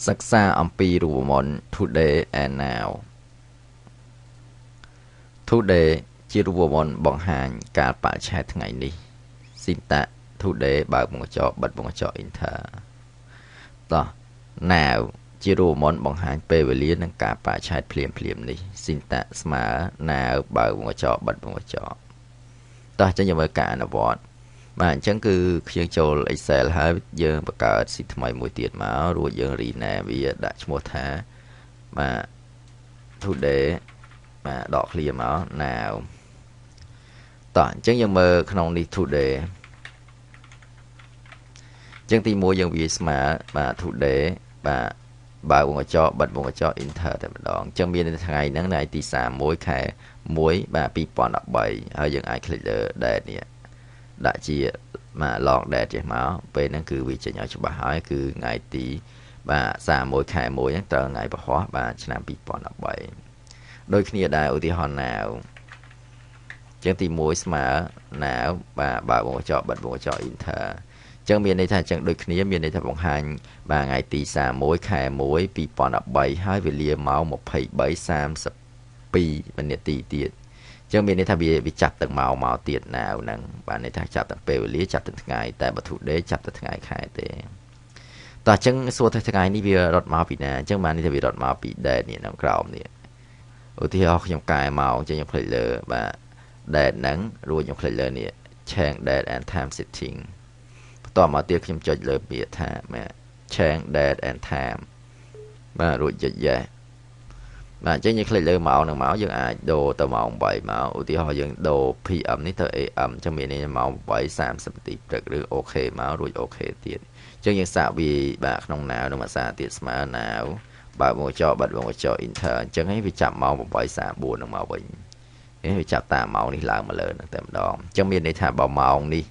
សិក្សាអំពីរូបមន្ត Today and Now Today ជារូបមន្តបង្ហាញកាលបរិច្ឆេទថ្ងៃនេះ Syntax Today បើកវង់ក្រចកបិទវង់ក្រចក Enter តោះ Now ជារូបមន្តបង្ហាញពេលវេលានិងកាលបរិច្ឆេទភ្លាមៗនេះ Syntax ស្មើ Now បើកវង់ក្រចកបិទវង់ក្រចកតោះអញ្ចឹងយើងមើលការអនុវត្តបាទអញ្ចឹងគឺខ្ញុំចូល Excel ហើយយើងបង្កើត sheet ថ្មីមួយទៀតមករួចយើង rename វាដាក់ឈ្មោះថាបាទ today បាទដក clear មក now តោះអញ្ចឹងយើងមើលក្នុងនេះ today អញ្ចឹងទី1យើងវាស្មើបាទ today បាទបើកវង់ក្រចកបិទវង់ក្រចក enter តែម្ដងអញ្ចឹងមានថ្ងៃហ្នឹងថ្ងៃទី31ខែ1បាទ2013ហើយយើងអាច click លើ date នេះដាក់ជាបាទ long date ចេះមកពេលហ្នឹងគឺវាចេញឲ្យច្បាស់ហើយគឺថ្ងៃទីបាទ31ខែ1ហ្នឹងត្រូវថ្ងៃពហុបាទឆ្នាំ2013ដូចគ្នាដែរឧទាហរណ៍ now ចឹងទី1ស្មើ now បាទបើកវង់ក្រចកបិទវង់ក្រចក enter ចឹងមានន័យថាចឹងដូចគ្នាមានន័យថាបង្ហាញបាទថ្ងៃទី31ខែ1 2013ហើយវេលាម៉ោង23:32នាទីទៀតចឹងមានន័យថាវាចាប់ទាំងម៉ោងមកទៀតណាហ្នឹងបាទន័យថាចាប់ទាំងពេលវេលាចាប់ទាំងថ្ងៃតែបើ today ចាប់តែថ្ងៃខែទេតោះអញ្ចឹងសួរថាថ្ងៃនេះវារត់មកពីណាអញ្ចឹងបានន័យថាវារត់មកពី date នេះនៅក្រោមនេះឧទាហរណ៍ខ្ញុំកែម៉ោងអញ្ចឹងខ្ញុំ click លើបាទ date ហ្នឹងរួចខ្ញុំ click លើនេះ change date and time setting បន្ទាប់មកទៀតខ្ញុំចុចលើពាក្យថាបាទ change date and time បាទរួចចុច yes បាទអញ្ចឹងយើង click លើម៉ោងនឹងមកយើងអាចដូរទៅម៉ោង8មកឧទាហរណ៍យើងដូរ PM នេះទៅ AM អញ្ចឹងមានន័យម៉ោង8:30នាទីព្រឹកឬ OK មករួច OK ទៀតអញ្ចឹងយើងសាកវាបាទក្នុង now នឹងភាសាទៀតស្មើ now បើកវង់ក្រចកបិទវង់ក្រចក enter អញ្ចឹងឯងវាចាប់ម៉ោង8:34នឹងមកវិញនេះវាចាប់តាមម៉ោងនេះឡើងមកលើនឹងតែម្ដងអញ្ចឹងមានន័យថាបើម៉ោងនេះ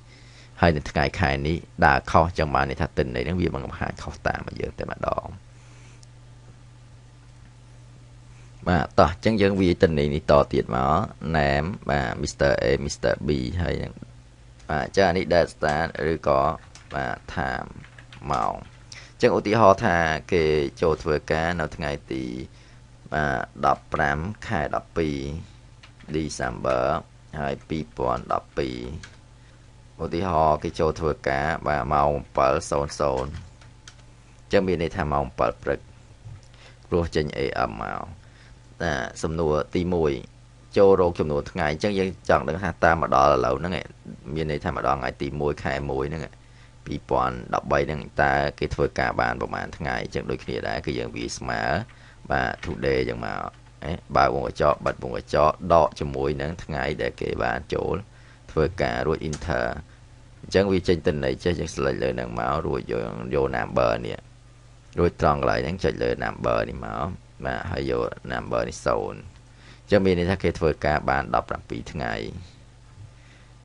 ហើយនៅថ្ងៃខែនេះដើរខុសអញ្ចឹងបានន័យថាទិន្នន័យហ្នឹងវាបង្ហាញខុសតាមមកយើងតែម្ដងបាទតោះអញ្ចឹងយើងវាយទិន្នន័យនេះតទៀតមក name បាទ Mr A Mr B ហើយនឹងបាទចានេះ date start ឬក៏បាទ time ម៉ោងអញ្ចឹងឧទាហរណ៍ថាគេចូលធ្វើការនៅថ្ងៃទីបាទ15ខែ12 December ហើយ2012ឧទាហរណ៍គេចូលធ្វើការបាទម៉ោង7:00អញ្ចឹងមានន័យថាម៉ោង7ព្រឹកព្រោះចេញ AM មកតាសំណួរទី1ចូលរកចំនួនថ្ងៃអញ្ចឹងយើងចង់ដឹងថាតាមមកដល់ឥឡូវហ្នឹងមានន័យថាមកដល់ថ្ងៃទី1ខែ1ហ្នឹង2013ហ្នឹងតើគេធ្វើការបានប្រហែលថ្ងៃអញ្ចឹងដូចគ្នាដែរគឺយើងវាស្មើបាទ today អញ្ចឹងមកបើកវង់ក្រចកបិទវង់ក្រចកដកជាមួយនឹងថ្ងៃដែលគេបានចូលធ្វើការរួច enter អញ្ចឹងវាចេញទិន្នន័យចេះយើង select លើហ្នឹងមករួចយក number នេះរួចត្រង់កន្លែងហ្នឹងចុចលើ number នេះមកបាទហើយយក number នេះ0អញ្ចឹងមានន័យថាគេធ្វើការបាន17ថ្ងៃ